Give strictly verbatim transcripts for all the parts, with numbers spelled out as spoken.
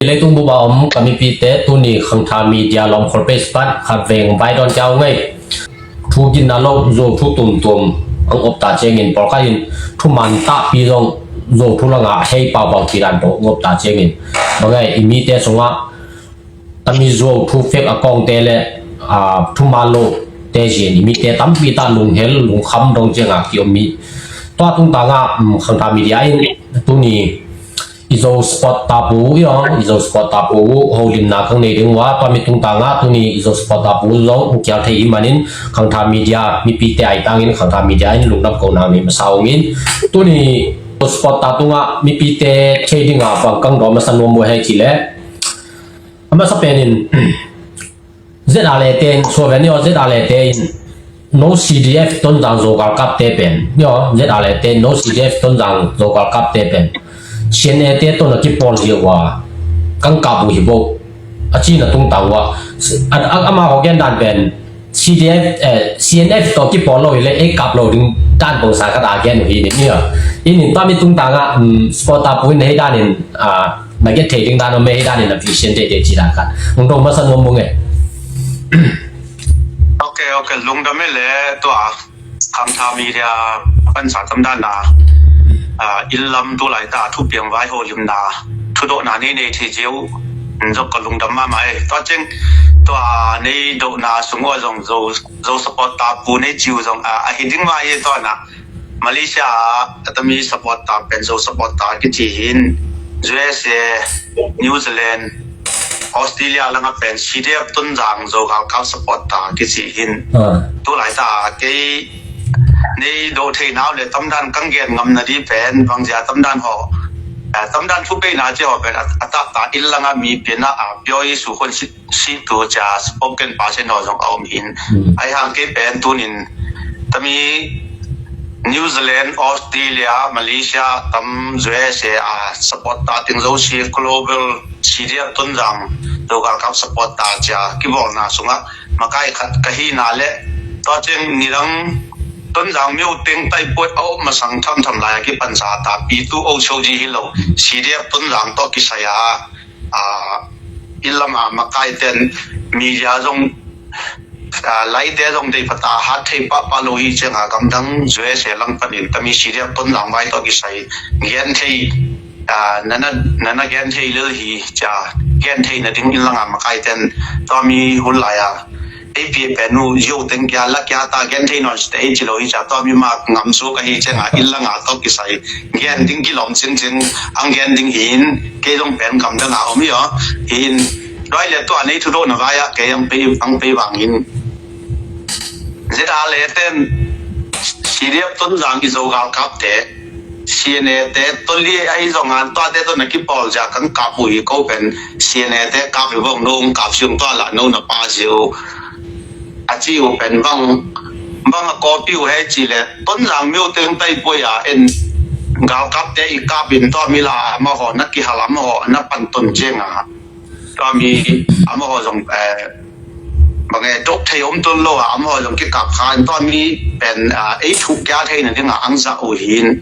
Leitung bup a om ka mipite, tuni Khangtha Media lawmkholh page pan khat veng vai dawn ciau ngei. Thu gitna lo, Zo thu tumtum ang op ta ciangin, pawlkhat in thuman tahpi zong Zo thu langah hei paupau ci dan tawh ang op ta ciangin, bang ngai i mite sungah tami Zo thu fek a kawngte le, ah, thuman lote zin i mite tampi ta lunghel lungkham dong ciangah kiom mi. Tua tungtangah, um, Khangtha Media in tuni i Zo support tapu, i ong, i Zo support tapu holimna kang nei ding uh a, tua mi tungtangah tuni i Zo support tapu zong ukial thei i manin Khangtha Media mipite ai tangin Khangtha Media in lungdam ko nang nei masa ungin, tuni Zo support ta tungah mipite thei dingah bang kang dawn masa nuam uh hei ci le, a masa penin Z R A te in, suaven i aw, Z R A te in no C D F Tonzang Zo galkapte pen, i aw, Z R A te in no C D F Tonzang Zo galkapte pen C N A te tawh na kipawl zia uh a, kang kap uh hi bo a cina tungtang uh a, a, a, ama ho gen dan pen C D F, eh, C N F tawh kipawl lo hi le ei kap lo ding dan bangsa khat a gen uh hi nin, i aw. I nin tua mi tungtangah, um, supporter pu in hei danin, ah, na get thei ding dan om e, hei danin na vision thei thei ci dan khat. Ung dong masa nuam mung e. Ok, ok, lungdam e le tua Khangtha Media pansa tam dan na, ah, inn lam tu laita thupiang vai holimna thudokna nei nei thei ziau. Zok ka lungdam mahmah e. Tua ciang tua nei dokna sung ua zong Zo, Zo supporter pu nei ciu zong, ah, a hi ding mah e tua na. Malaysia a tami supporter pen Zo supporter kici hin, U S A, New Zealand, Australia langa pen C D F Tonzang Zo galkap supporter kici hin. Ah. Tu laita kei nei do thei nau le tamdan kang gen ngam na di pen bangzia tamdan ho, eh, tamdan thupeina ci ho pen a, a takta inn langa mi pina a pioi su khon sit si tu cia spokesperson ho zong a om hin. Hmm. Ai hang kei pen tunin tami New Zealand, Australia, Malaysia, tam U S A a supporter ting Zo si global C D F Tonzang Zo galkap supporter cia kibawlna sungah makai khat ka hina le tua ciang nidang Tonzang miuteng taipuai a om masang thamtham lai a kipansa ta pi tu o show ji hi lo. Hmm. C D F Tonzang tawh kisai a ah, inn lama makai ten media zong, ah, laite zong dei pata hat thei pahpah lo hi cianga gamdang U S A lang panin tami C D F Tonzang vai tawh kisai gen thei, ah, nana, nana gen thei lel hi cia gen thei na ding inn langa makai ten tua mi hun lai a ei pi pen uh yo teng kia la kia ta gen thei nawn si te ei ci lo hi cia tua mi mak ngam suk ahi cianga inn langa tawh kisai gen ding kilawm cincin ang gen ding hin kei zong pen gamdang a om hi aw. Hin duai le tua nei thudokna vai ah kei ang pei, ang pei vangin Z R A ten C D F Tonzang i Zo galkapte C N A te toli ahi zongan tuate tawh na kipawl zia kang kap uh hi ko pen C N A te kap hi vong no kap siung tua la no na pa ziu a ci uh pen bang, bang a kawpi uh hei ci le Tonzang miuteng taipuai a en galkapte i kap in tua mi la amaho na kihal amaho na panton cianga tua mi amaho zong, eh, bang e dok thei om tun lo a amaho zong kikap kha in tua mi pen, ah, ei thuk kia thei na dinga ang zah uh hin.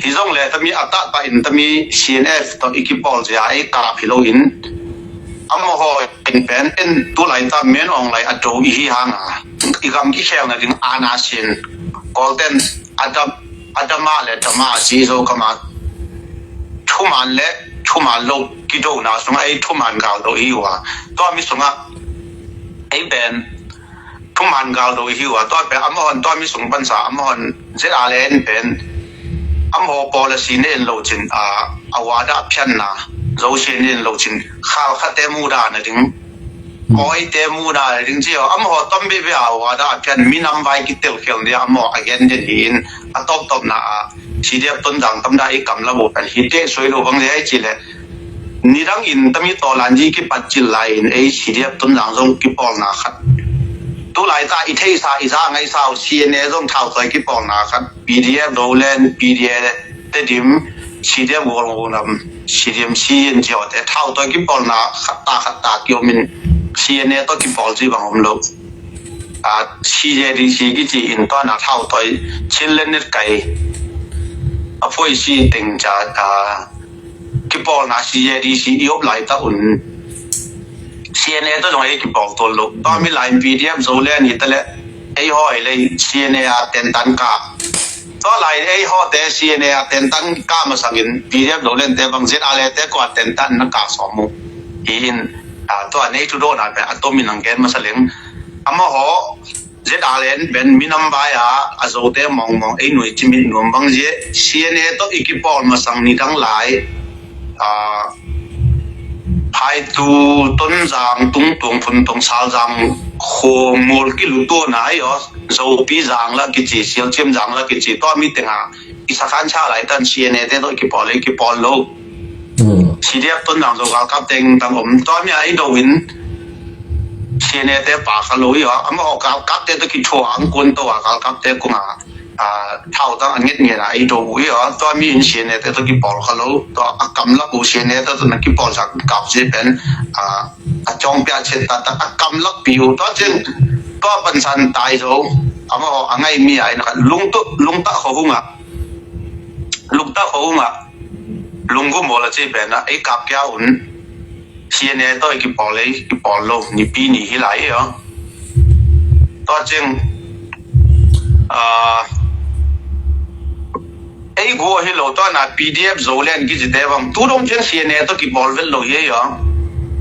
Hi zong le tami a taktak in tami C N F tawh i kipawl zia ei kap hi lo in amaho in pen en tu lai ta men ong lai a do i hi hanga i gam kikhel na ding ana sin Kawlten a dam, a dama le dama a si zo kama thuman le thuman lo kidona sunga ei thuman gal do i hi ua tua mi sunga ei pen thuman gal do i hi ua tua pen amahon tua mi sung pansa amahon Z R A pen amaho policy ne en lo cin a, a wada phianna zo si ne en lo cin khal khate muda na ding Kawite muda le ding ci aw amaho tam bebe a wada a phian minam vai kitel khel dia amaho a gen den hi in a tawptawpna a C D F Tonzang tamda i kam la bu pen hi te soi lo bang le ai ci le nidang in tami tawlan ji kipat cil lai in ei C D F Tonzang zong kipawlna khat tu lai ta i theisa i za ngaisa uh C N A zong thau toi kipawlna khat P D F Zoland, P D F Tedim, C D F Gualngulam, C D M C N G O te thau tawh kipawlna khatta khatta kiomin C N A tawh kipawl ci bang om lo. Ah, C J D C kici in tuana thau tawh Chinland Net kai a phuai si teng ca, ah, kipawlna C A D C i op laitak un C N A tawh zong ei kipawl tuan lo. Tua mi lai in P D F Zoland hi ta leh ei hawi lei C N A a tentan kah. Tua lai in ei hawte C N A a tentan kah masangin P D F Zoland te bang Z R A te kua tentan na kah sawm uh hi in, tua nei thudawhna pen a tomin ang gen masa leng. Amahaw Z R N pen minam vai a a Zote mawngmawng ei nuai cimit nuam bang zia C N A tawh i kipawl masang nidang lai phaitu Tonzang tungtuang phuntuang Salzang khuamul kilutuana ai aw, Zopi Zang la kici, Sialciam Zang la kici, tua mi tenga i sakhan sa lai tan C N A te tawh i kipawl i kipawl lo. C D F Tonzang Zo galkap teng tang om tua mi a i do in C N A te pa kha lo i aw, amahaw galkap te tawh kithua ang kun to a galkap te kunga thau tang a nget nget a i do uh i aw, tua mi in C N A te tawh kipawl kha lo, tua a kamlap uh C N A te tawh na kipawl sak kap si pen a cawng pia chet ta ta a kamlap pi uh tua cin tua pansan tai zo, amahaw a ngai mi a in khat lungtu lungta kho hunga lungta kho hunga lunggu mawl a ci pen a ei kap kia un. C N A tawh i kipawl ei kipawl lo nipi ni hi lai hi aw. Tua cing ei gua hi lo tua na P D F Zoland kicite bang tu dong ciang C N A tawh kipawl vet lo hi aw.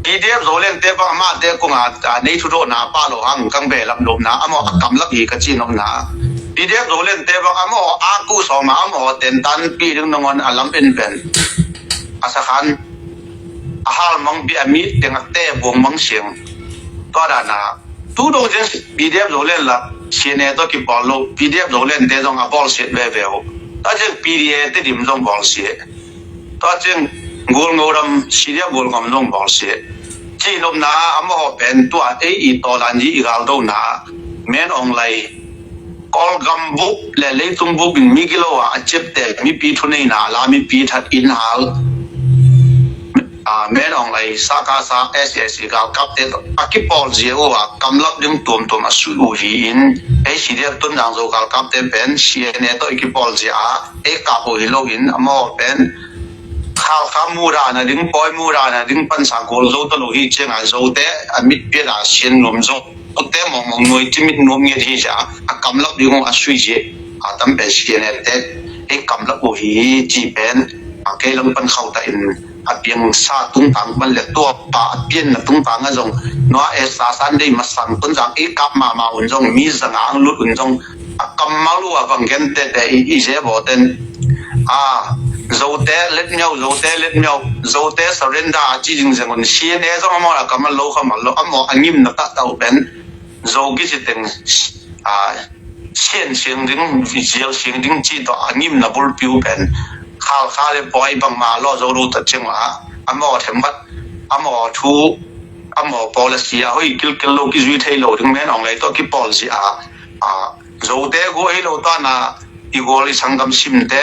P D F Zoland te bang amate kunga nei thudawhna pa lo hang kang be lam lopna amaw a kamlap hi ka ci nopna. P D F Zoland te bang amaw a ku sawma amaw tentan pi ding nangon a lam en pen a sakhan a hal mang bia mi teng a te buang mang siang. Tua dana tu dong ciang P D F Zoland la C N A tawh kipawl lo, P D F Zoland te zong a bawl siat veve uh. Tua ciang P D A te dim zong bawl siat. Tua ciang gulngo ram C D F gulngam zong bawl siat. Ci nopna amaw pen tua ei i tawlan i galdona men ong lai Kawlgam bup le leitung bup in migilo a a ciapte mipi thuneina la mipi that in hal. Men ong lai saka sa S A C galkapte a kipawl zia uh a kamlap ding tuamtuam a sui uh hi in ei C D F Tonzang Zo galkapte pen C N A tawh i kipawl zia a ei kap uh hi lo in amaw pen khalkha mudana ding pawi mudana ding pansa gual zo ta lo hi cianga Zote a mitpiat a sian nuam zo. Ute mawngmawng nuai cimit nuam ngiat hi sia a kamlap ding uh a sui zia a tam pen C N A te ei kamlap uh hi ci pen a kei lam pan khauta in a piangsa tungtang pan le tua pa a pianna tungtang a zong nua e sa Sunday masang Tonzang ei kap mahmah un zong mi zanga ang lut un zong a kammal uh a bang gente te i zia bawten a Zote letmiau Zote letmiau Zote surrender a ci zingzeng un C N A zong amaw a kammal lo khamal lo amaw a ngimna tahtau pen Zo kici teng a sian siang ding zial siang ding ci tawh a ngimna bulpiu pen khalkha le pawi bangma law zo lo ta ciang a amaw themkhat amaw thu amaw policy a hoi kilkel lo kizui thei lo ding men ong lai tawh kipawl zia a Zote guai lo tana i gual i sanggam simte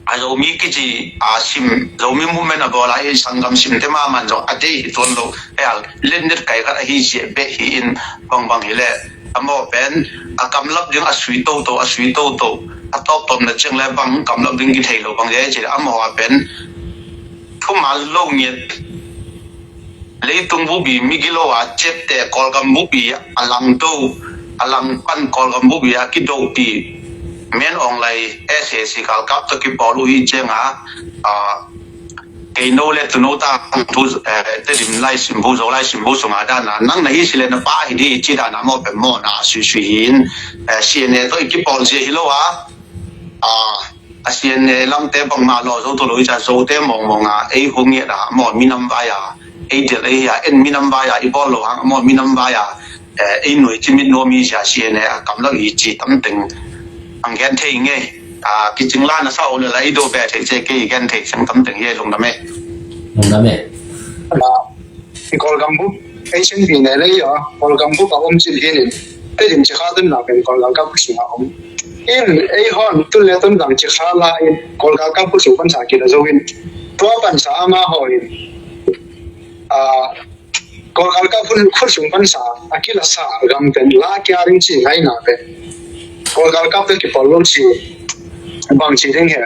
a Zomi kici a sim Zomi movement a bawl a i sanggam simte mahmah zong a dei hi tuan lo. Hel lennet kai khat a hi sia beh hi in bangbang hi le amaw pen a kamlap ding a sui toto a sui toto a tawptawpna ciang le bang kamlap ding kithei lo bang le ci amaw a pen thumal lo ngiat leitung bupi migilo a ciapte Kawlgam bupi a langto a langpan Kawlgam bupi a kidopi men ong lai S A C galkap tawh kipawl uh hi cianga keino le tuno ta thu te dim lai simbu zo lai simbu sunga dana nang na hi sile na pa hi di ci dana maw pe maw na sui sui hin C N A tawh i kipawl zia hi lo a a C N A lamte bangmah lawh zo to lo i ca Zote mawngmawng a ei hung ngiat a maw minam vai a ei del ei a en minam vai a i bawl lo hang maw minam vai a ei nuai cimit nuam i sia C N A a kamlak i ci tamteng ang gen thei ngei. Kicing la na sa o le la i do be thei ce kei gen thei seng tamteng hi lungdam e. Lungdam e. Kawlgam bup ei sen pi ne lei a Kawlgam bup a om cil hi nin. Tedim cikha tun na pen Kawlgam kap sung a om in ei hon tun le tun dang cikha la in Kawlgam kap sung pan sa kila zo in tua pan sa ama ho in Kawlgam kap sung pan sa a kila sa gam pen la kia ring ci ngai na pen Kawlgam kap te kipol lo ci bang ci ding he.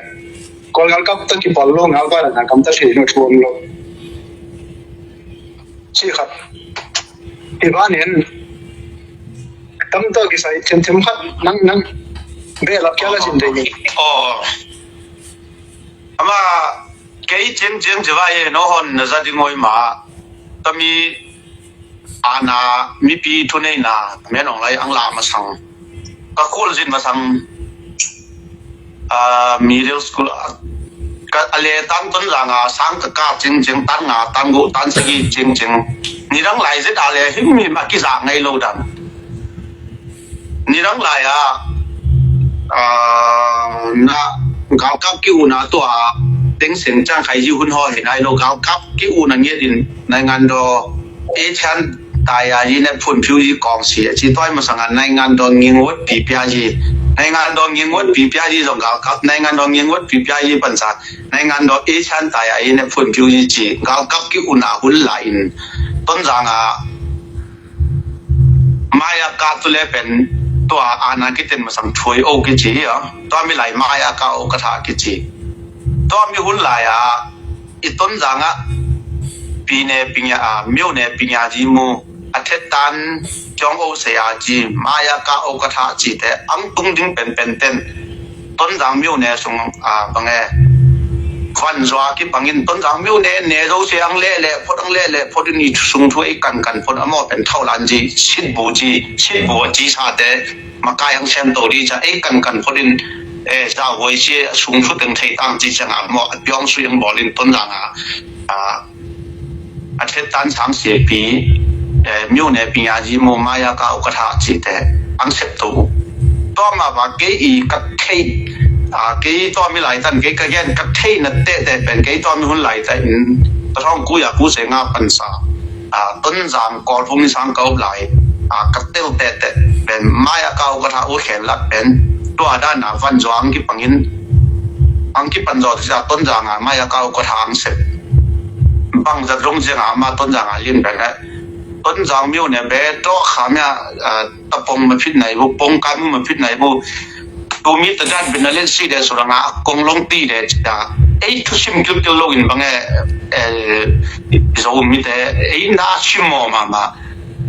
Kawl galkap tawh kipawl lo, ngal pa dan a gamta thei lo, thu om lo. Ci khat. Hi ban in, tamtawh kisai themthem khat, nang, nang, behlap kia la sin dei ni. Oh. Ama, kei ciangciang ci vai e, no hon na za ding oi ma. Tami ana mipi thuneina, men ong lai ang la masang. Ka khul zin masang, ah, middle school, ah, ka a le tan Tonzang a sang ka ka ciangciang, tan nga, tan guk, tan sagih ciangciang. Nidang lai zet a le him him a kiza ngai lo dan. Nidang lai a, ah, na galkap ki-una tua, Thein Sein ciang khai zi hun haw hi nai lo, galkap ki-una ngiat in, naingan daw, Asian tai a zi ne phun phiu zi kawng si, a ci tuai masang a naingan daw nging wot pi pia zi, naingan daw nging wot pi pia zi zong galkap, naingan daw nging wot pi pia zi pansa, naingan daw Asian tai a zi ne phun phiu zi ci, galkap ki-una hun lai in, Tonzang a, Maya ka tu le pen tua ana kiten masang thuai o kici hi a. Tua mi lai Maya ka o ka tha kici. Tua mi hun lai a i Tonzang a pine pinya a miu ne pinya ji mu a thet tan ciong o se a ci Maya ka o ka tha ci te ang tung ding pen pen ten. Tonzang miu ne sung, a, bang e, van zua kipangin Tonzang miu ne, ne zo se ang le le phot, ang le le phot in i sung thu ei kan kan phot a maw pen thau lan ji, sit bu ji, sit bu a ji sa te, makai ang sem to di ca ei kan kan phot in, e, za huai si sung thu teng thei tang ji ciang a maw, a piong sui ang bawl in Tonzang a, a, a thet tan sang siapi, eh, miu ne pinya ji mu Maya ka u ka tha ci te ang sep to. Tua ma ba kei i ka thei, a, kei tua mi lai tan kei ka gen ka thei na te te pen kei tua mi hun lai ta in ta thong ku ya ku se nga pan sa. A, Tonzang Kawl phung ni sang ka up lai. A, ka tel te te pen Maya ka u ka tha u khen lak pen tua dan a van zuang kipangin ang kipan zaw disa Tonzang a Maya ka u ka tha ang sep. Bangzat rong ziang a ma Tonzang a lin bek a. Tonzang miu ne be to kha mia, a, ta pong ma phit nai bu, pong ka mu ma phit nai bu. Tu mi ta dan bin a len si de su rang a kong long ti de ci ta. Ei thu sim kil kil lo in bang e, e, zo mi te, ei na sim mo ma ma.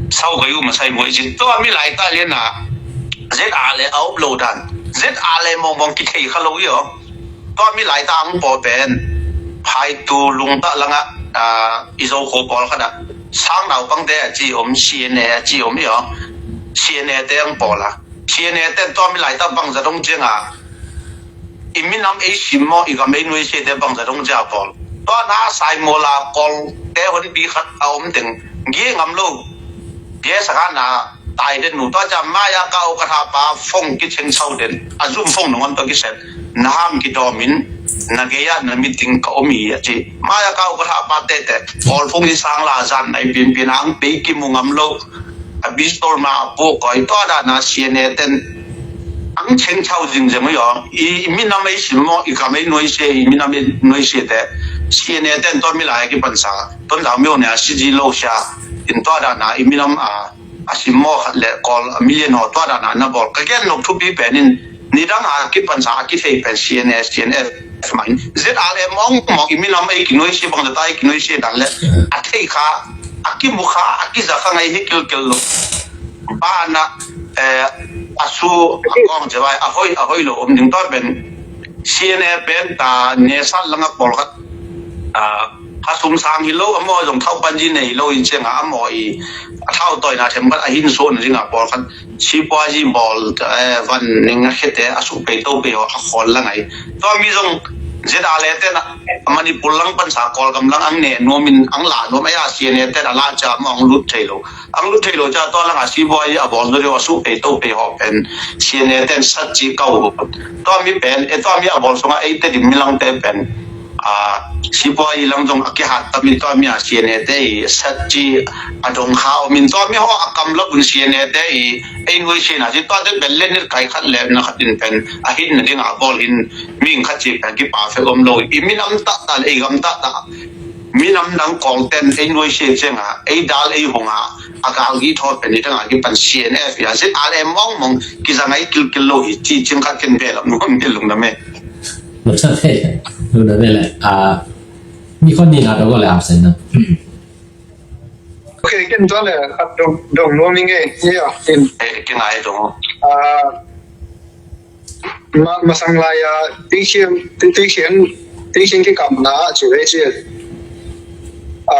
Sau ka yu ma sai mo i ci. To mi lai ta len a. Zet a le a up lo dan. Zet a le mong mong ki thei kha lo i o. Tua mi lai ta ang paw pen phai tu lungta langa, a, i zo kho pawl khat a sang nau pang te a ci om, C N A a ci om i aw. C N A te ang pawl a. C N A ten tua mi lai ta bang za dong ciang a. I minam ei sim maw, i gam ei nuai sia te bang za dong ciang a pawl. Tua na sai maw la pawl te hon pi khat a om teng. Gi ngam lo. Bia sa khan a tai den nu tua ca Maya ka u ka tha pa phone kiceng sau den a zum phone nong an to kisen na ham kidawm in na gei a na meeting ka om i a ci Maya ka u ka tha pa te te pawl phone i sang la zan nai pin pin ang pe ki mu ngam lo a bistol ma a pu koi tua da na C N A ten ang cheng sau zing zeng ui aw i minam ei sim maw i kam ei nuai sia i minam ei nuai sia te C N A ten tua mi lai ki pan sa Tonzang miu ne a si ji lo sia in tua da na i minam a a sim maw khat le Kawl a million haw tua dan a na bawl ka gen nop thupi pen in nidang a kipan sa a kithei pen C N A, C N F ma in Z R M mawng mawng i minam ei kinuai si bang zata ei kinuai si dan le a thei kha a kimu kha a kiza kha ngai hi kilkil lo. Ba na, eh, a su a kawng zia vai a hoi a hoi lo om ding tua pen C N A pen ta ne sat langa pawl khat a, a sum sang hi lo a maw zong thau pan ji nei lo in ciang a a maw i a thau toina them khat a hin suan ding a pawl khat sipuazi bawl, eh, van ning a khete a su pei to pei a khawl la ngai. Tua mi zong Z R le ten a Manipur lang pan sa Kawlgam lang ang ne nuam in ang la nuam a ya C N A ten a la ca maw ang lut thei lo. Ang lut thei lo ca tua lang a sipuazi a bawl lo deuh a su pei to pei haw pen C N A ten sat ci kau. Tua mi pen, e tua mi a bawl sung a ei te dim mi lang te pen. A, sipuazi lang zong a kihat tam in tua mi a C N A te i sat ci a dong kha om in tua mi haw a kam lak un C N A te i ei nuai si na ci tua te pen le nit kai khat le na khat in pen a hin na ding a bawl in ming khat ci pen kipa fe om lo i minam ta ta le i gam ta ta minam dang Kawl ten ei nuai si ciang a ei dal ei hong a a gal gi thaw pen i dang a kipan C N F ya Z R M mawng mawng kiza ngai kilkil lo hi ci ciang khat ken be lam nuam bil lung na me. Tu na ve le, a, mi khon ni na dong ko le a sen na. Ok, ken tua le khat dong, dong nuam ing e, ya, ken. Eh, ken ai dong. A, ma, masang lai a, tuikhiang, tui, tuikhiang, tuikhiang kikapna, ci ve ci. A,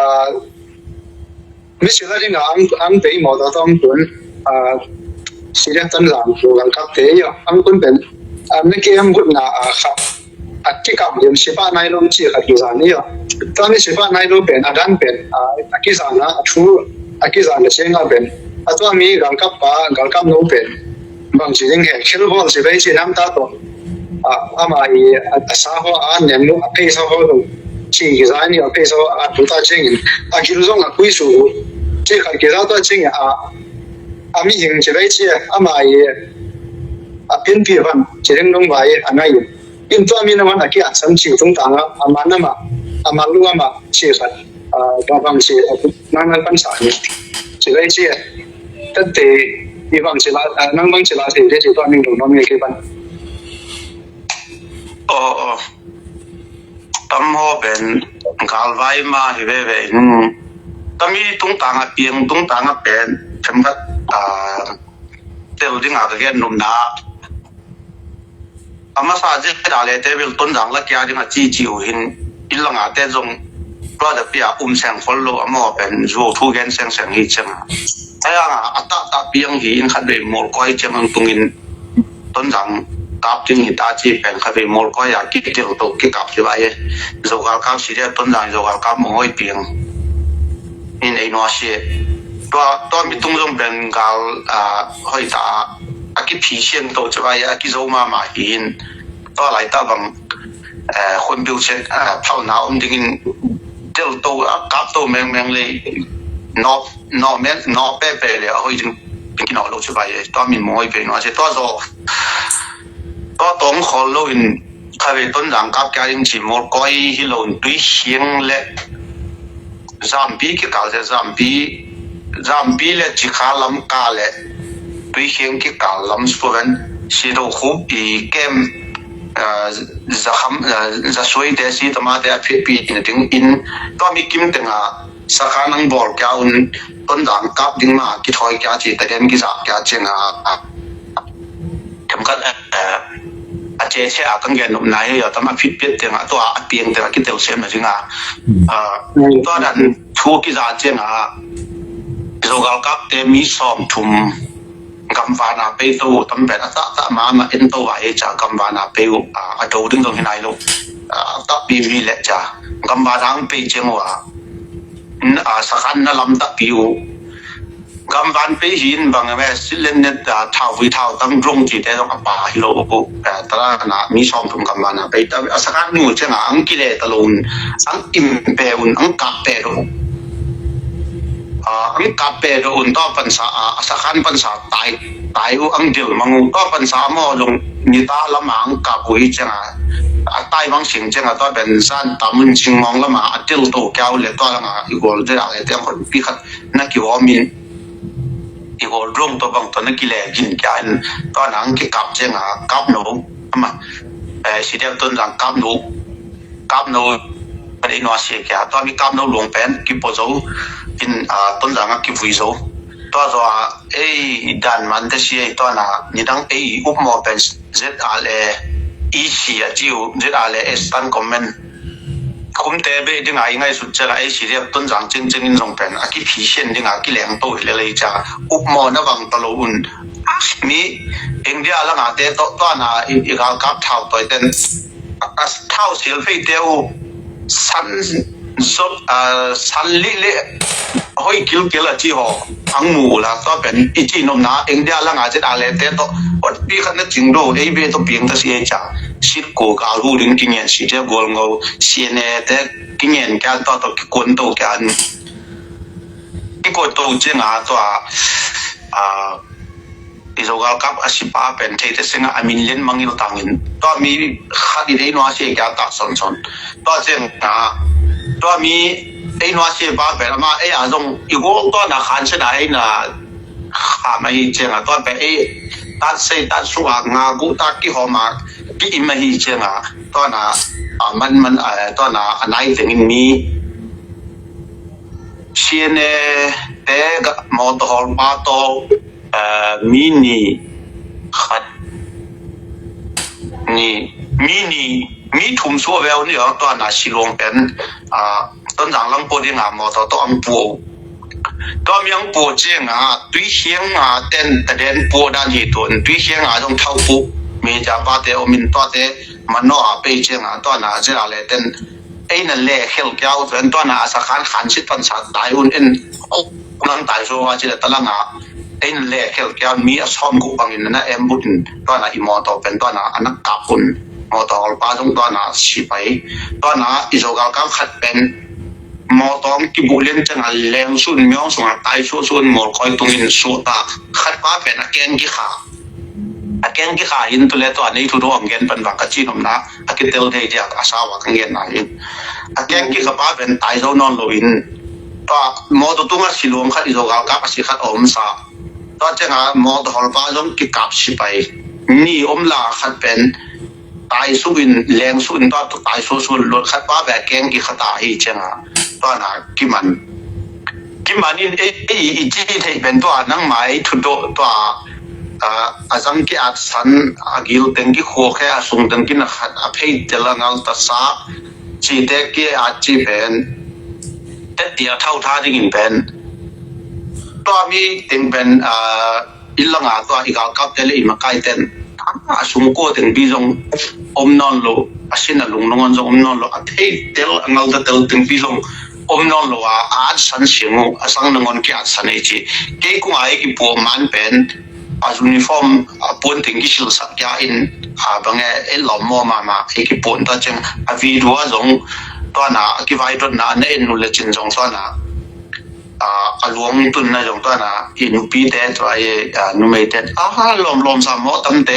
mi sila ding a ang, ang pei mo ta tong tun, a, sila tan lang, lu lang kap te, ya, ang kun pen, a, mi kem gut na, a, khat. A kikap lim sipa nai lo ci khat kizan hi a. Tua mi sipa nai lo pen, a dan pen, a, a kizan a, a thu, a kizan a ciang a pen. A tua mi galkap pa, galkap no pen. Bang ci ding he, khel bol ci bai ci nam ta to. A, ama i, a, a sa ho, a nem lo, a pei sa ho lo. Ci kizan hi a, pei sa ho, a tu ta ciang in. A gil zong a kui su. Ci khat kizan ta ciang a, a mi hing ci bai ci, ama i, a pin pi van, ci ding dong bai, a ngai. In tua mi na man a ki a san ci tung tang a, a man ama, a man lu ama ci khat, a, ba bang ci, a, nang nang pan sa ni. Ci lai ci, tat te, i bang ci la, a, nang bang ci la te, te ci tua mi lu no mi ki pan. Oh, oh. Tam ho pen, galvai ma hi ve ve in. Tam i tung tang a piang, tung tang a pen, tem kat, a, tel ding a ka gen num na. A masa zia da le te bil Tonzang la kia ding a ci ci uh hin, i la nga te zong tua da pia um seng khol lo a maw pen zuau thu gen seng seng hi ciang a. Ai ang a, a ta ta piang hi in khat vei mol koi ciang ang tung in Tonzang kap ding hi ta ci pen khat vei mol koi a ki til to ki kap ci bai e. Zogal kap si dia Tonzang zogal kap mong hoi piang. In ei no si. Tua, tua mi tung zong pen gal, a, hoi ta a, a ki phi sian to ci bai a ki zo ma ma hi in. Tua lai ta bang, eh, khun biu sian, eh, phau na om ding in tel to, a kap to meng meng le no, no meng, no pe pe le a hoi ding, ding ki no lo ci bai e. Tua min mong hoi pe no si. Tua zo. Tua tong khol lo in, kha vei Tonzang kap kia in ci mol koi hi lo in tui hiang le Zampi kikal se, Zampi, Zampi le Cikha lam ka le Tuikheng kikal lam suan, Sido Khup i kem, eh, Zakham, eh, Zasui te si tama te a phipi na ding in, tua mi kim tenga, sakha nang bol kia un, Tonzang kap ding ma, kithoi kia ci, ta gen kizak kia ciang a, a, Themkhat, eh, a ce sia a kan gen nop nai hi a tam a phit piat teng a tua a piang teng a kitel sem na ding a. Ah, tua dan thu kiza ciang a Zogal kap te mi sawm thum gamvana pei to tam pen a ta ta ma ma en to a e ca gamvana pei u a do ding dong hi nai lo. Ah, ta pi mi le ca gamvana ang pei ciang u a. Sakhan na lam ta pi u. Gamvan pei hi in bang em e, silen net, ah, thau vui thau tang drong ci te zong a pa hi lo ko, eh, tala na mi sawm thum gamvan a pei ta, a sakhan nu ciang a ang kile ta lo un, ang im pe un, ang kap pe lo. Ah, ang kap pe lo un, tua pansa, ah, a sakhan pansa tai, tai u ang dil mang u, tua pansa mo zong ni ta lam ang kap u hi ciang a, a tai mang sing ciang a, tua pen san tam un sing mong lam a, a dil to kiau le tua lam a, i gol de a le te ang kon pi khat, na kiwawm in i gol dong tawh bang tawh na kile gin kia in tua nang kikap ciang a kap no ama, eh, C D F Tonzang kap no, kap no a dei nua sia kia tua mi kap no luang pen kipo zo in, ah, Tonzang a kivui zo tua zo a ei dan man te sia tua na nidang ei upmaw pen Z R A E C a ciu Z R A E Stand Command. Kumte be ding a i ngaihsut ciang a ei C D F Tonzang cingcing in zong pen a kiphisian ding a kileng to hi lelei ciang a upmawna bang ta lo un. A mi India langate tawh tuana i, i galkap thau toiten a thau silfei te uh san zot, a, san lih le hoi kilkil a ci haw ang mu uh la tua pen i ci nopna India langa zet a le te tawh hotpi khat na cing do ei be tawh piang ta si ei ca sit ko gal hu ding kingen si te gol ngo C N A te kingen kian tua tawh kikon to kian kikon to ciang a tua, a, i Zogal kap a sipa pen theite singa a min len mangil tangin tua mi khat i dei nua si ei kia tak sonson tua ciang a tua mi ei nua si ei pa pen ama ei a zong i gol tua na khan sena ei na kham ahi ciang a tua pen ei tat sei tat suk a nga gu tat kihawm a ki-im ahi cianga, tuana a manman, a, tuana a nai tengin mi C N A te ga mawtaw hawlpa tawh, a, mi ni khat ni, mi ni, mi thum suah veu ni a, tuana siluang pen, a, Tonzang lam pua dinga mawtaw tawh ang pua uh. Tua mi ang pua cianga, Tuikhiang a ten taden pua dan hi tuan, Tuikhiang a zong thau pua mi ciapate om in tuate manawh a pei cianga, tuana zira le ten ei na le khel kiau tuan, tuana a sakhan khan sit pansa tai un in, nang tai so a ci le talanga ei na le khel kiau mi a sawm guh bangin na em but in, tuana i mawtaw pen tuana a nak kap un, mawtaw hawlpa zong tuana sipai, tuana i Zo galkap khat pen mawtaw kibuh lian cianga leng sun miawng sunga tai suah sun mawlkawi tungin suahta, khatpa pen a keng kikha, a keng kikha hin tule tua nei thudo ang gen pan vang ka cinopna a kitel thei diak a sawa ka genna hin, a keng kikhapa pen tai zo nawn loin, tua mawtaw tunga siluang khat i Zo galkap a si khat a omsa, tua cianga mawtaw hawlpa zong kikap sipai ni omla khat pen tai suin leng suin tua tu tai su sun lut khatpa ve keng kikhata hi cianga, tuana kiman, kiman in ei, ei i ci thei pen tua nangma ei thudo tua, a, a zang ki at san, a gil teng ki khuak he, a sung teng ki na khat, a phei tel a ngal ta sa, ci te ki at ci pen, te tia thau tha dingin pen, tua mi teng pen, a, i langa tua i galkap te le i makai ten, a, a sung kua teng bi zong om nawn lo, a sin a lung nangon zong om nawn lo, a phei tel a ngal ta tel teng bi zong om nawn lo a, a at san siang uh, a sang nangon ki at san ei ci. Kei kunga ei ki pua man pen, a uniform a puan teng ki sil sak kia in, a bange ei lawm maw mama ei ki puan ta ciang, a video a zong tuana a ki vai dotna na en nu le cin zong tuana, a, a luang tunna zong tuana i nupite tua i, a, numeite, a, lawm lawm sa maw tamte,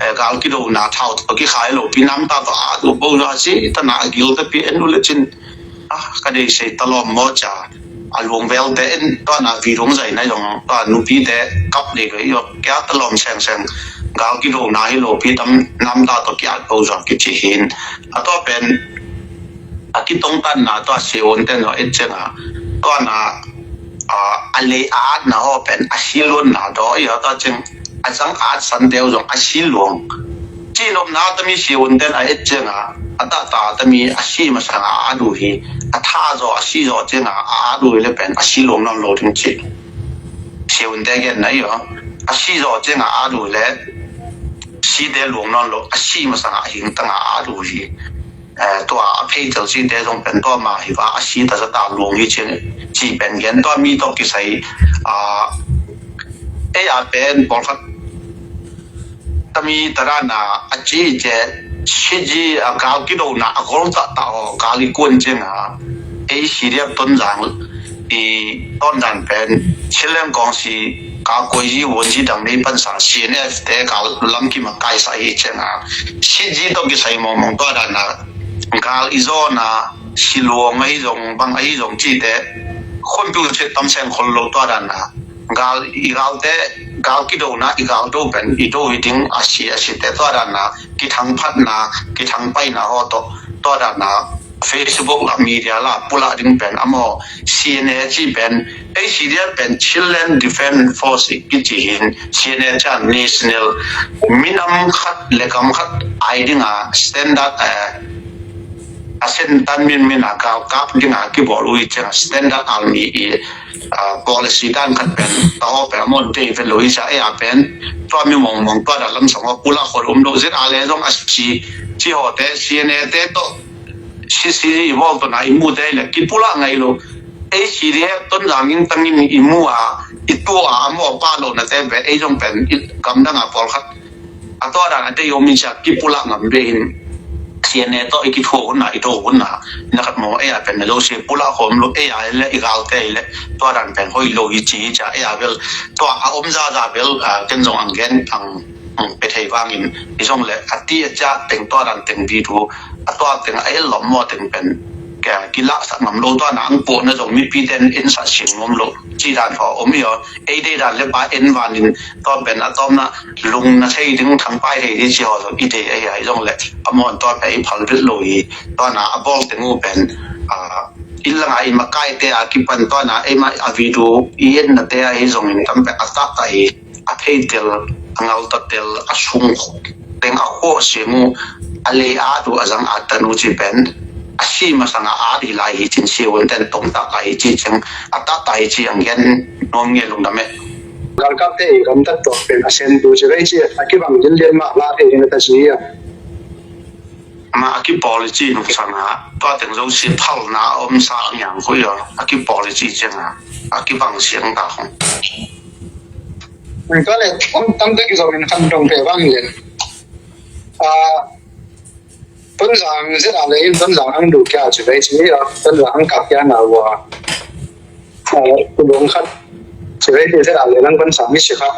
e, gal kidona thau tua ki khai lo pi nam ta tua a tu bo a ci tana a gil ta pi en nu le cin, a, ka dei sei ta lawm maw ca, a luang vel te en tuana video zai na zong tua nupite kap dei lo i ot kia ta lawm seng seng, gal kidona hi lo pi tam nam ta tua ki at bo zong ki ci hin, a tua pen a kitongtanna tua siavuante no et cianga, tuana, a, a lei a atna ho pen a si luanna do i a ta ciang, a zang at san deu zong a si luang. Cinopna tami siavunten a et cianga, a tahta tami a si masanga a at uh hi, a tha zaw a si zaw cianga a at uh hi le pen a si luang nawn lo ding ci. Siavunte genna i a, a si zaw cianga a at uh le, site luang nawn lo, a si masanga a hingtanga a at uh hi. Eh, tua a phei tel site zong pen tua ma hi va a si ta zata luang hi cin, ci pen gen tua mi tawh kisai, ah, ei a pen pawlkhat tami tarana a ci ce, siji a gal kidona a gol ta ta aw, gal i kuan cianga ei siriak Tonzang i Tonzang pen Chinland Council ka koizi wonzi dang nei pansa C N F te ka lam ki makaisa hi cianga, siji tawh kisai mawngmawng tua dana gal i zawna siluang ahi zong bang ahi zong cite khonpiu cit tam seng khol lo tua dana gal i galte, gal kidona i gal do pen i do hi ding a si a site tua dana kithangphatna kithangpaina ho tawh tua dana Facebook la media la pulak ding pen amaw C N A ci pen, ei siriak pen Chinland Defense Force kici hin, C N A cian National minam khat le gam khat ai dinga standard, eh, a sentan min mina galkap dinga kibawl ui cianga standard army i, ah, policy dan khat pen taho pen amaw dei pen lo i sa ei a pen tua mi mawngmawng tua da lamsang ho pulak khol um lo zit a le zong a si ci hote C N A te tawh sisi i bawl tawna i mute le kipulak ngai lo. Ei siriak Tonzang in tangin i mu a i tua a maw pa lo na te pen ei zong pen i gamdanga pawlkhat a tua dan a dei om in sia kipulak ngam ve in C N A tawh i kithuah hunna i do hunna na khat maw ei a pen na lo si pulak khom lo ei a le i galte le tua dan pen hoi lo i ci i cia ei a bel tua a om zaza bel, ah, ken zong ang gen ang pe thei vangin i zong le a ti a ciak teng tua dan teng video a tua teng a el lom maw teng pen kilahsak ngam lo, tua na ang puahna zong mipi ten ensat sin ngam lo. Ci dan thaw om hi aw. Ei dei dan le pa en vanin tua pen a tawmna lungna thei ding, thangpai thei ding ci haw zong i dei ahi a, hi zong le a mawn tua pen i phal vet lo hi. Tua na a bawl teng uh pen, a, inn langa i makaite a kipan tua na eima a video i ennate ahi zongin tam pen a taktak hi. A pheitel, a ngaltatel, a sung teng a khawh sing uh, a lei at uh, a zang at tan uh ci pen a si masang a at hi lai hi cin si un ten tongtak lai hi ci ceng a taktak hi ci ang gen nuam nge lungdam e. Galkapte i gamtat tuak pen a sen tu ci vei ci a kibang dil lian mah la thei ding a ta ci a. Mah a kipawl i ci nungsang a tua teng zo si phalna a om sa ang yang khui a a kipawl i ci ciang a a kibang siang ta khong. Tua le tam tam te ki zo in kan dong pe bang len. A, Tonzang zet a le in Tonzang ang du kia ci vei ci a Tonzang ang kap kia na wa. A, ku long khat ci vei ci zet a le lang Tonzang mi si kha.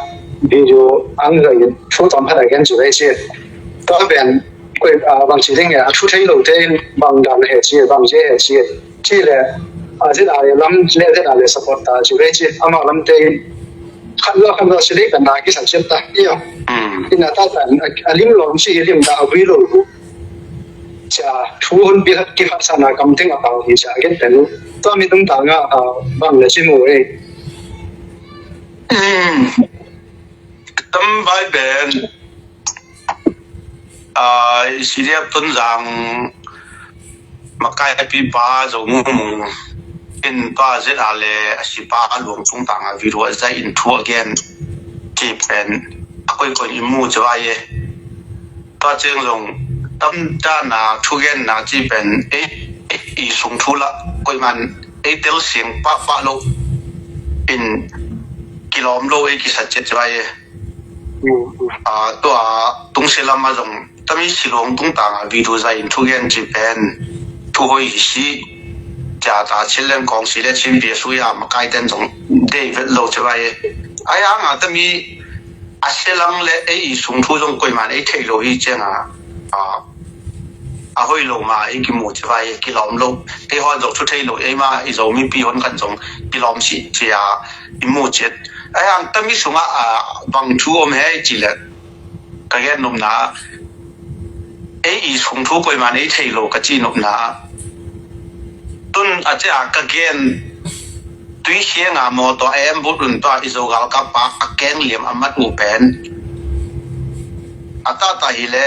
Video ang zai thu tam khat a gen ci vei ci. Tua pen koi, a, bang ci ding a thu thei lo te in bang dan he ci bang ci he ci. Ci le, a, zet a le lam le zet a le support ta ci vei ci. Ama lam te in khat lo khat lo si dei kan da ki sa chet ta. Iyo. Mm. Ina ta ta a, a lim lom si lim ta a vui lo. Cia thu hun pi khat ki khat sana kam teng a pau hi cia gen pen. Tua mi tung ta nga, a, bang le ci mu e. Mm. Tam vai pen. A, i si dia Tonzang makai a pipa zo mu mu in tua zet a le a sipa a luang tung tang a video a zai in thu a gen ci pen a koi koi i mu ci vai e. Tua ceng zong tam ta na thu gen na ci pen e, e, i sung thu la koi man e tel siang pa pa lo in kilawm lo e kisa cet ci vai e. A, tua tungsi lama zong tami silong tungtanga video zai in thugen ci pen thuhoi hi si. Cia ta chil leng kong si le chim bia sui a makai ten zong dei vet lo ci vai. Ai anga tami a selang le ei i sung thu zong koiman ei thei lo hi cianga, a, a hoi lo ma ei kimu ci vai, kilawm lo. Ei hon zong thu thei lo, ei ma i zo mipi hon kan zong kilawm si cia i mu ciat. Ai ang tami sunga, a, bang thu om he ci le ka gen nopna, ei i sung thu koiman ei thei lo ka ci nopna. Tun a cia ka gen tui sianga maw tua a em but un tua i zo galkap pa a keng liam a mat uh pen a tata hi le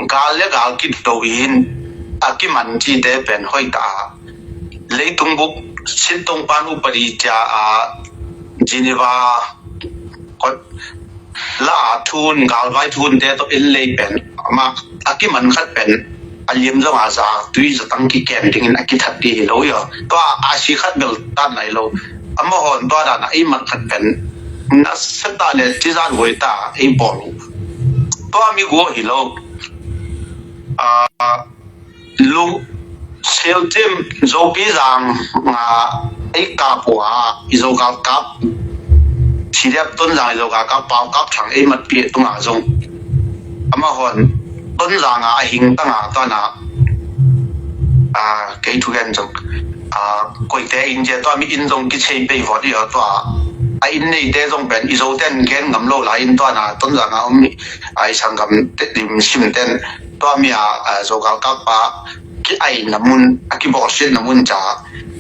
gal le gal kit do in a kiman cite pen hoi ta. Leitung buk sintong pan upadi cia a Geneva la a thun galvai thun te to in lei pen ama a kiman khat pen a liam zong a za tui za tang ki kem dingin a kithat di hi lo io. Tua a si khat bel tan nai lo. Ama hon tua dan a ei man khat pen na seta le ti zan voi ta ei bol. Tua mi go hi lo. A, lu siltim zopi zang nga ei kap ua i zo gal kap. Sidiak tun zang i zo gal kap pau kap thang ei mat pi tunga zong ama hon tun zanga a hing tanga tua na, a, kei thugen zong, a, koite in je tua mi in zong kichei pei vot io tua a in neite zong pen i zo ten gen ngam lo la in tua na tun zanga om mi a i sanggam te dim sim ten tua mi a, a, zo gal kap pa ki aina mun a kibawlsiatna mun ca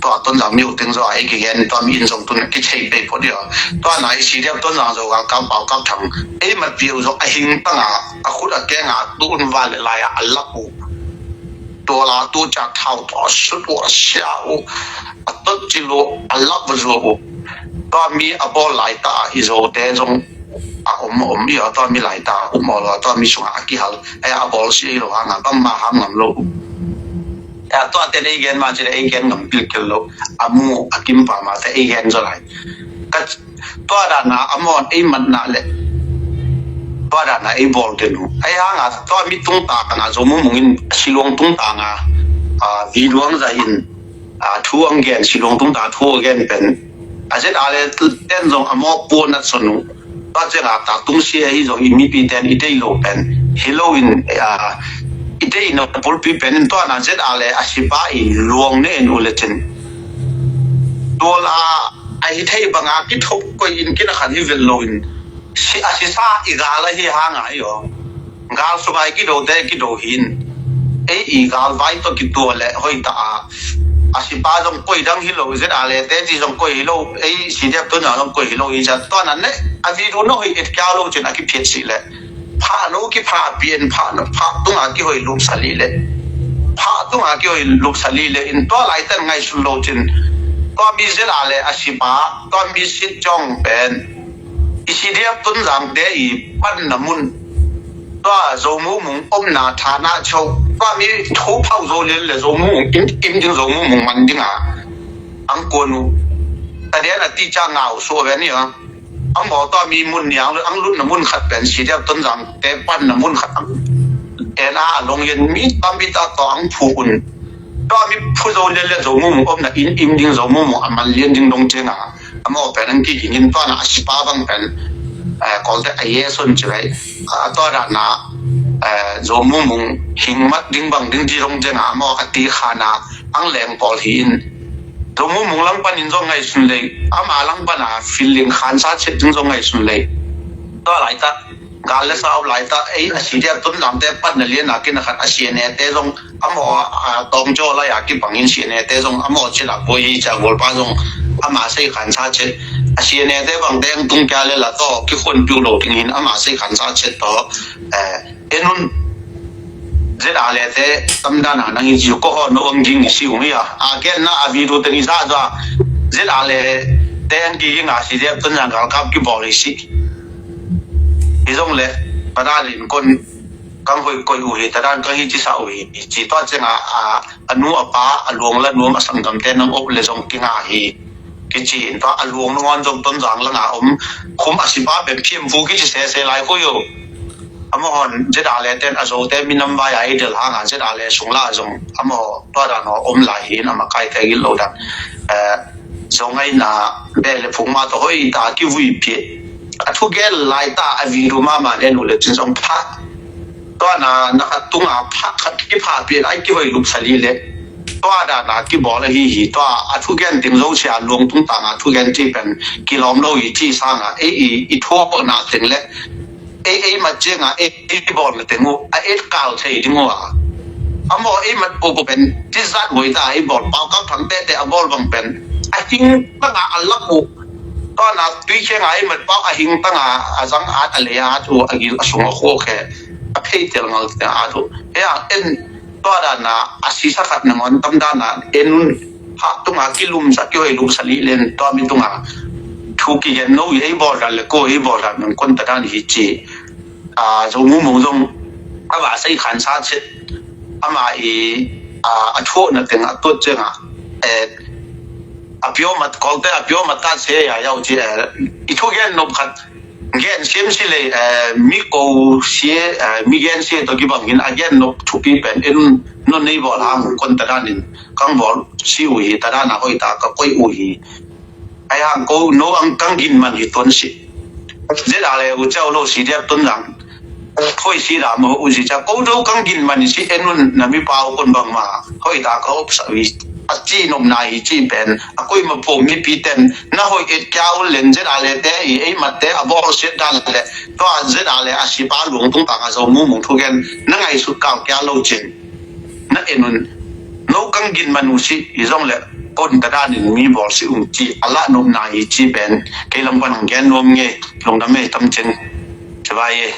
tua tun zang mi u teng zo a ei kigen tua mi in zong tun a kichei pei phot io. Tua na i sidiak tun zang zo gal kap pau kap thang ei mat pi u zong a hing tanga a khut a kenga tun va le lai a a lak u. Tua la tu ca thau tua sut u a sia u a tot ci lo a lak va zo u. Tua mi a bawl lai ta i zo te zong a om om i a tua mi lai ta um aw lo tua mi sunga a kihal. Ai a bawl si ei lo hanga bang ma ham ngam lo. Ai a tua ten ei gen ma ci le ei gen ngam pilkel lo. A mu a kim pa ma te ei gen zo lai. Ka tua dana a mon ei matna le tua dana ei bawl te nu. Ai hanga tua mi tung ta kana zo mu mungin silong tung ta nga, a, vi luang za in a, thu ang gen silong tung ta thu a gen pen a zet a le ten zong a mawk puan a son uh. Tua ciang a ta tung sia hi zong i mipi ten i dei lo pen hi lo in, a, i deihna bulpi pen in tua na ZRA le a sipa i luang ne in uh le cin, tual a, a hi thei banga kithop koi in kina khan hi vel lo in, si, a sisa i gal a hi hang a hi aw. Gal sunga i kido te kido hi in, ei i gal vai tawh kitual le hoi ta a, a sipa zong koi dang hi lo, ZRA le te ci zong koi hi lo, ei CDF Tonzang zong koi hi lo i zat tua na ne, a video na hoi et kia lo cin a kiphiat si le. Phah lo kiphah pian phah, phah tunga kihoi lupsa li le. Phah tunga kihoi lupsa li le in tua laiten ngaihsun lo cin. Tua mi ZRA le a sipa, tua mi sit jong pen i CDF Tonzang te i panna mun. Tua Zo Mung Mung omna thana chau. Tua mi thu phau zo lian le Zo Mung Mung im, im ding Zo Mung Mung man ding a. Ang kuanu. Tadian a ti cha ngau so ve ni a. Ang maw tua mi mun niang ang lutna mun khat pen CDF Tonzang te panna mun khat ang. En a long yen mi tam mi ta to ang phu un. Tua mi phu zo lian le Zo Mung Mung omna in im ding Zo Mung Mung a man lian ding dong ceng a. A maw pen ang ki gingin tua na a sipa bang pen. Eh, kolte a ye son ci bai. A tua da na, eh, Zo Mung Mung hing mat ding bang ding di dong ceng a. A maw a ti kha na ang leng pawl hi in. Zo Mung Mung lang panin zong ngaihsun lei, ama lang pana feeling khansa chet ding zong ngaihsun lei. Tua laita, gal le sau laita, ei, a CDF Tonzang te panna lian a kina khat a CNA te zong, a maw, a, tawm jaw lai a kibangin CNA te zong, a maw chet a boi hi cha golpa zong, ama sei khansa chet. A CNA te bang te ang tung kia le la to, kikhun piu lo ding hin, ama sei khansa chet to, eh, Enun ZRA le te tamdan a nang i ziu ko ho no ang ging i si ung ia. A gen na a video teng i za za. ZRA le te ang ki ging a CDF Tonzang galkap kibawl i si. I zong le, pada lin kon kang hoi koi uh hi, tadan kang hi ci sa uh hi. Ci tua ceng a, a, a nu a pa, a luang la nuam a sanggam te nang op le zong kinga hi. Kici in tua a luang nuam zong Tonzang langa om khum a sipa pen phim phu kici sese lai khu yo. A maw hon ZRA le ten a Zo te minam vai a i del hang a ZRA le sung la zong a maw tua dan ho om lai hi in a makai te gil lo dan. Eh, Zo ngaina be le phung ma to hoi ta kivui pi. A thu gel lai ta a video mama le lu le cin zong pha. Tua na na khat tunga pha khat kipha pi lai kihoi lupsa li le. Tua da na kibawl a hi hi tua a thu gen ding zo sia luang tung tanga thu gen ci pen kilawm lo hi ci sanga ei i, i thuak na teng le. Ei, ei mat cianga ei, ei bawl na teng uh a et kal thei ding uh a. A maw ei mat uh pen ci zat hoi ta ei bawl pau kal thang tete a bawl bang pen. A hing tanga a lak uh. Tua na tui khenga ei mat pau a hing tanga a zang at a lei at uh a gil a sung a khua khe. A phei tel ngal te at uh. Hea en tua dan na a sisa khat nangon tamdan na en phah tunga kilumsa kihoi lupsa li len tua mi tunga. Thu kigen no i ei bawl dan le ko ei bawl dan nang kon tadan hi ci. A, Zo Mung Mung zong a va sei khansa chet. Ama i, a, a thuak na teng a tuat ceng a. Eh, a pio mat kolte a pio mat ta se ya yau ci, eh, i thu gen nop khat. Gen sim si le, eh, mi ko si, eh, mi gen si to kibang hin a gen nop thupi pen in non nei bawl hang kon tadan in kang bawl si uh hi tadan a hoi ta ka koi uh hi. Ai hang ko no ang kang gin man hi ton si. ZRA le u chau lo CDF Tonzang. Hoi si da mo u si cha ko do kang gin man si enun na mi pau kon bang ma. Hoi ta ka op sa wi. A ci nom na hi ci pen. A koi ma po mi pi ten. Na hoi et kia u len ZRA le te i ei mat te a bol set dan le. Tua ZRA le a sipa luang tung tang a Zo Mung Mung thu gen. Na ngai sut kau kia lo cin. Na enun no kang gin man uh si i zong le kon ta dan in mi bawl si ung ci a lah nop na hi ci pen kei lam pan ang gen nuam nge lungdam e tam ceng. Chavai e.